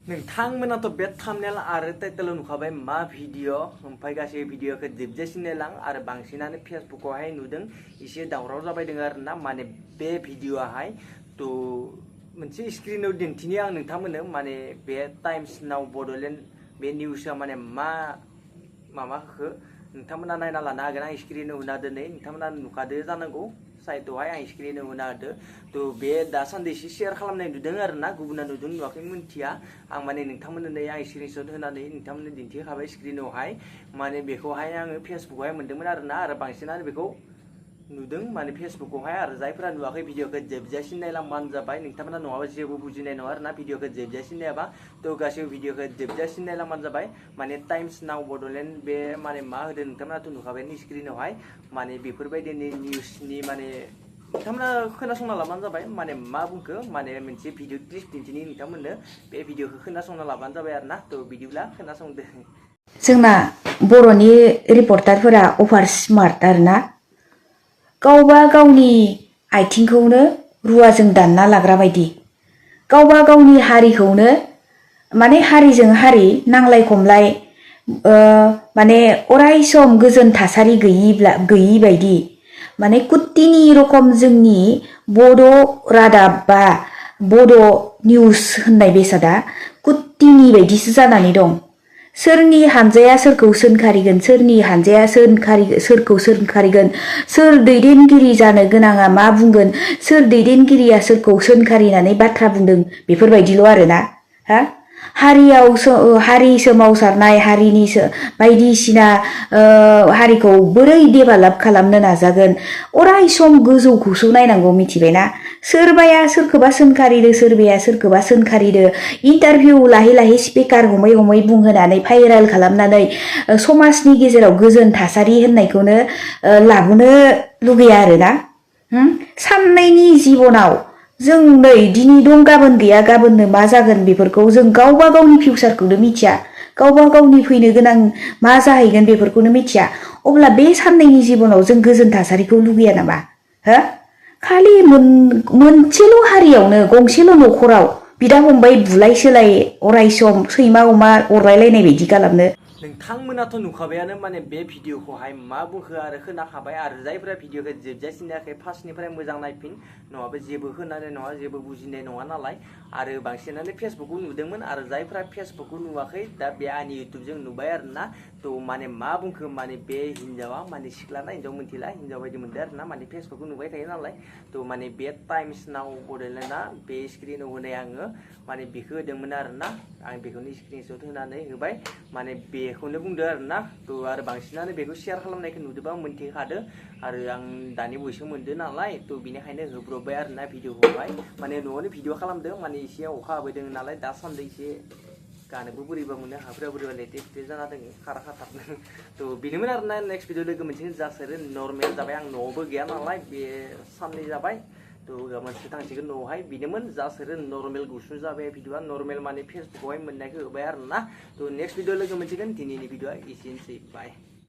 नोंथांमोनाथ' बे थाम्बनेल आरो टाइटेलाव नुखाबाय मा भिडिअ ओमफ्राय गासै भिडिअखौ जोबजासिम नायलां आरो बांसिनानो फेसबुकावहाय नुदों एसे दावराव जाबाय दङ आरोना माने बे भिडिअआहाय थ' मोनसे स्क्रिनाव दिन्थिनि आं नोंथांमोननो माने बे टाइम्स नाव बड'लेण्ड बे निउसआ माने माबा होखो नोंथांमोना नायना लानो हागोन आं स्क्रिनाव होना दोनै नोंथांमोना नुखादो जानांगौ साइडआवहाय आं स्क्रिनाव होना होदो थ' बे दासान्दि एसे शेयार खालामनाय नुदों आरोना गुबुना नुदों नुवाखै मिन्थिया आं माने नोंथांमोननो आं स्क्रिनशट होनानै नोंथांमोननो दिन्थिखाबाय स्क्रिनावहाय माने बेखौहाय आङो फेसबुकावहाय मोन्दोंमोन आरोना आरो बांसिनानो बेखौ नुदों माने फेसबुकावहाय आरो जायफोरा नुवाखै भिडिअखौ जोबजासिम नायलांबानो जाबाय नोंथांमोना नङाबा जेबो बुजिनाय नङा आरोना भिडिअखौ जोबजासिम नायाबा थ' गासैबो भिडिअखौ जोबजासिम नायलांबानो जाबाय माने टाइम्स नाव बड'लेण्ड बे माने मा होदों नोंथांमोनाथ' नुखाबाय स्क्रिनावहाय माने बेफोरबायदिनि निउसनि माने नोंथांमोना खोनासंना लाबानो जाबाय माने मा बुंखो माने मोनसे भिडिअ क्लिप दिन्थिनि नोंथांमोननो बे भिडिअखौ खोनासंना लाबानो जाबाय आरोना थ' बिदिब्ला खोनासंदो जोंना बर'नि रिपर्टारफोरा अभार स्मार्ट आरोना गावबा गावनि आथिंखौनो रुवाजों दानना लाग्रा बायदि गावबा गावनि हारिखौनो माने हारिजों हारि नांलाय खमलाय माने अराय सम गोजोन थासारि गैयि बायदि माने कुट्टिनि रखम जोंनि बड' रादाब बा बड' निउस होननाय बेसादा कुट्टिनि बायदिसो जानानै दं। सोरनि हानजाया सोरखौ सोंखारिगोन सोरनि हानजाया सोरखौ सोंखारिगोन सोर दैदेनगिरि जानो गोनाङा मा बुंगोन सोर दैदेनगिरिया सोरखौ सोंखारिनानै बाथ्रा बुंदों बेफोरबायदिल' आरोना हा हारियाव हारि सोमावसारनाय हारिनि बायदिसिना हारिखौ बोरै डेभेलप खालामनो नाजागोन अराय सम गोजौखौसो नायनांगौ मिथिबायना सोरबाया सोरखौबा सोंखारिदो सोरबाया सोरखौबा सोंखारिदो इन्टारभिउ लाहै स्पिकार हमै बुंहोनानै भाइरेल खालामनानै समाजनि गेजेराव गोजोन थासारि होननायखौनो लाबोनो लुगैया आरोना साननैनि जिबनाव जों नै दिनै दं गाबोन गैया गाबोननो मा जागोन बेफोरखौ जों गावबा गावनि फिउचारखौनो मिथिया गावबा गावनि फैनो गोनां मा जाहैगोन बेफोरखौनो मिथिया अब्ला बे साननैनि जिबनाव जों गोजोन थासारिखौ लुगैया नामा हो खालि मोनसेल' हारियावनो गंसेल' न'खराव बिदा फंबाय बुलाय सोलाय अराय सम सैमा अमा अरलायलायनाय बायदि खालामनो नोंथांमोनाथ' नुखाबायानो माने बे भिडिअखौहाय मा बुंखो आरो खोनाखाबाय आरो जायफोरा भिडिअखौ जोबजासिम नायाखै फार्स्टनिफ्राय मोजां नायफिन नङाबा जेबो खोनानाय नङा जेबो बुजिनाय नङा नालाय आरो बांसिनानो फेसबुकखौ नुदोंमोन आरो जायफोरा फेसबुकखौ नुवाखै दा बे आंनि इउटुबजों नुबाय आरोना थ' माने मा बुंखो माने बे हिन्जावा माने सिख्लाना हिन्जाव मिन्थिला हिन्जाव बायदि मोनदों आरोना माने फेसबुकखौ नुबाय थायो नालाय थ' माने बे टाइम्स नाव बड'लेण्डआ बे स्क्रिनाव होनाय आङो माने बेखौ होदोंमोन आरोना आं बेखौनो स्क्रिनशट होनानै होबाय माने बेखौनो बुंदो आरोना थ' आरो बांसिनानो बेखौ शेयार खालामनायखौ नुदोंबा मोनथिखादो आरो आं दानि बयसो मोनदों नालाय थ' बेनिखायनो होब्रबबाय आरोना भिडिअखौहाय माने न'आवनो भिडिअ खालामदों माने एसे अखा हाबोदों नालाय दासान्दि एसे गानोबो बोरैबा मोनो हाफोरा बोरैबा लेटे जाना दङ खारा खाथाबनो थ' बेनोमोन आरोना नेक्स्ट भिडिअ लोगो मोनसे जासोरो नर्मेल जाबाय आं न'आवबो गैया नालाय बे साननै जाबाय थ' मोनसे थांसिगोन न'आवहाय बेनोमोन जासोरो नर्मेल गुसुं जाबाय भिडिअआ नर्मेल माने फेसबुकावहाय मोननायखौ होबाय आरोना थ' नेक्स्ट भिडिअ लोगो मोनसिगोन दिनैनि भिडिअआ एसेनोसै बाय।